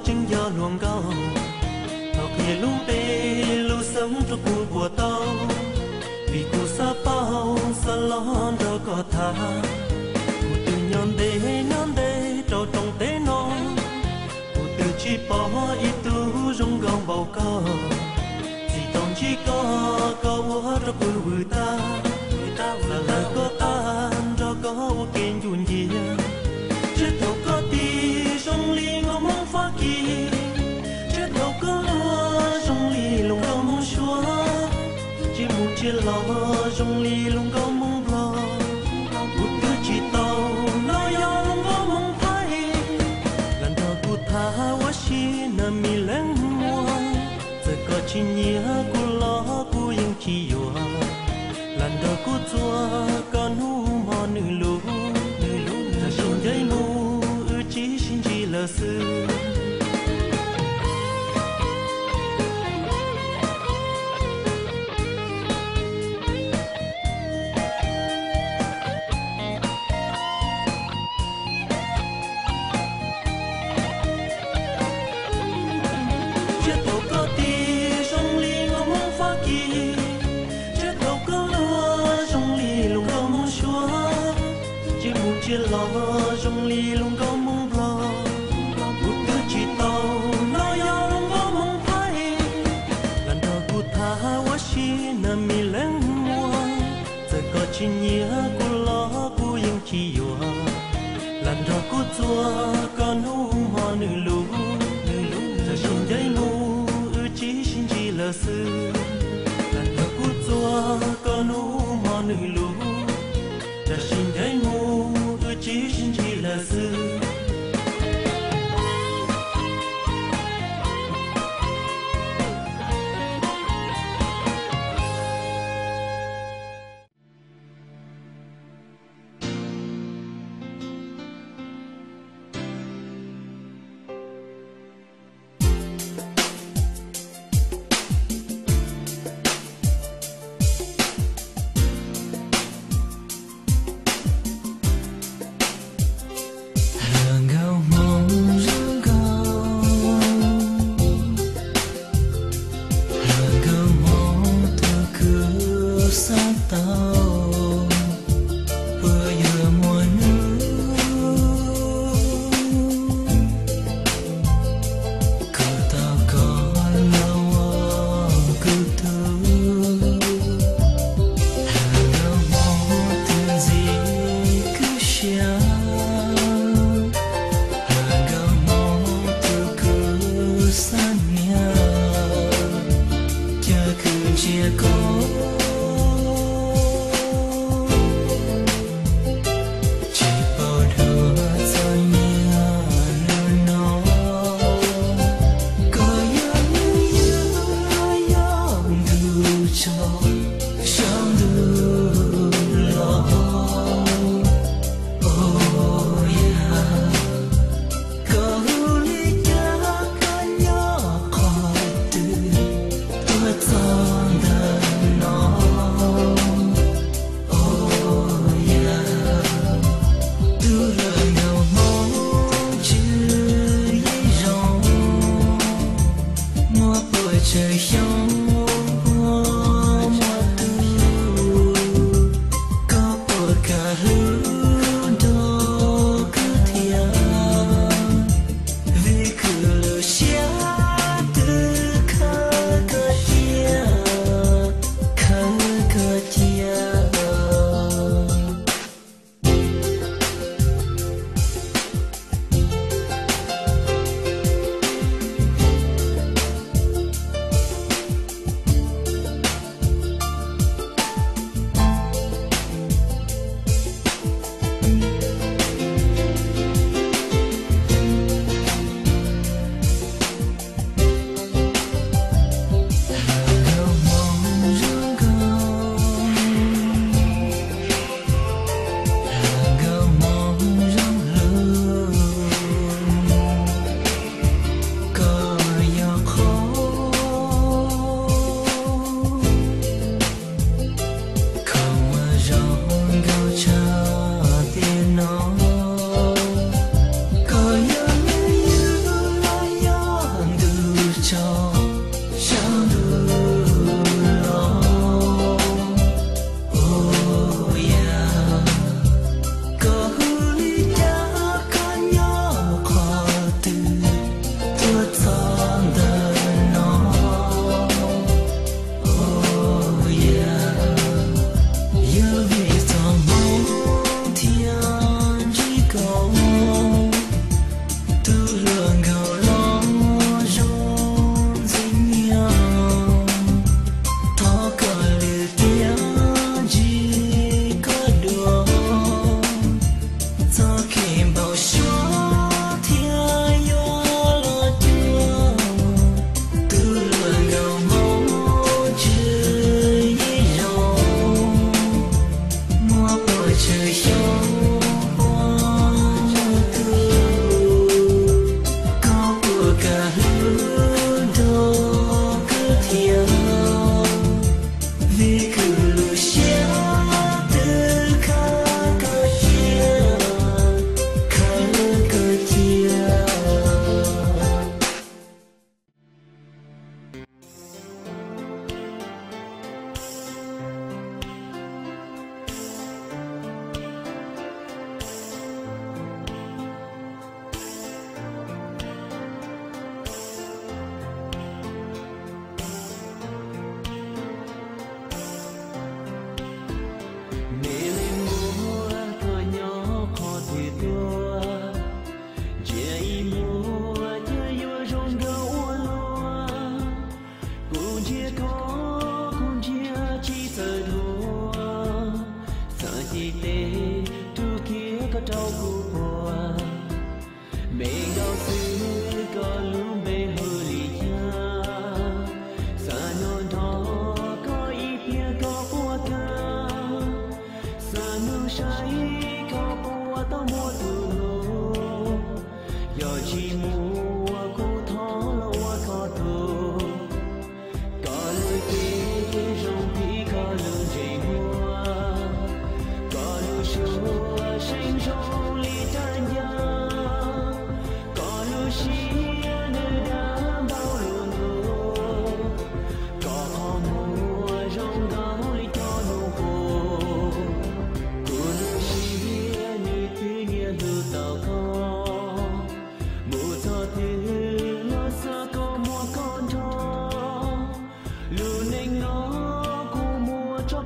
Yeeb yog hluas nkauj, thaum qhia lub npe lub xeeb rau kuv puas tau? Vim kuv xav paub xav los nrog koj tham. Kuv twb nyob ntev nyob ntev rau rooj teb no, kuv twb tsis pom ib tug zoo nkauj npaum koj. Txij thaum ntsib koj, koj ua rau kuv vwm tag, vwm tag lawm koj tag, nrog koj ua ke ncuj ncia. Tsiaj thaum koj tig zoo li nkauj Hmoob Fab Kis, tsiaj thaum koj luag zoo li hluas nkauj Hmoob Suav, tsiaj mus tsiaj los zoo li hluas nkauj Hmoob Nplog. Kuv twb tsis tau hnov yog hluas nkauj Hmoob Thaib los nrog kuv tham ua si na me leej muam. Txawm koj tsis nyiam kuv los kuv yeej tsis yuam, los nrog kuv txuag koj hnub hmo nws lus, nws lus tam sim ncaim mus wb tsis sib ntsib lawm xwb. Tsiaj thaum koj tig zoo li nkauj Hmoob Fab Kis, tsiaj thaum koj luag zoo li hluas nkauj Hmoob Suav, tsiaj mus tsiaj los zoo li hluas nkauj Hmoob Nplog. Kuv twb tsis tau hnov yog hluas nkauj Hmoob Thaib los nrog kuv tham ua si na me leej muam. Txawm koj tsis nyiam kuv los kuv yeej tsis yuam, los nrog kuv txuag koj hnub hmo nws lus, nws lus tam sim ncaim mus wb tsis sib ntsib lawm xwb. Los nrog kuv txuag koj hnub hmo nws lus, tam sim ncaim mus wb tsis sib ntsib lawm xwb. Koj lub npe hu li cas? Xav nrog nrog koj ib pliag koj puas kam? Xav mus saib koj puas tau muaj tus hlub. Yog tsis muaj kuv thov los ua koj tug. Koj lub cev zoo li koj lub ntsej muag, koj lub suab seem zoo li rab ncauj, koj lub siab nws dab npaum lub ntuj, koj qhov muag zoo nkaus li cov nus qus. Kuv lub siab nws twb niaj hlub tau koj, mus txog twg los xav kom muaj koj nrog. Lub neej no kuv muaj tso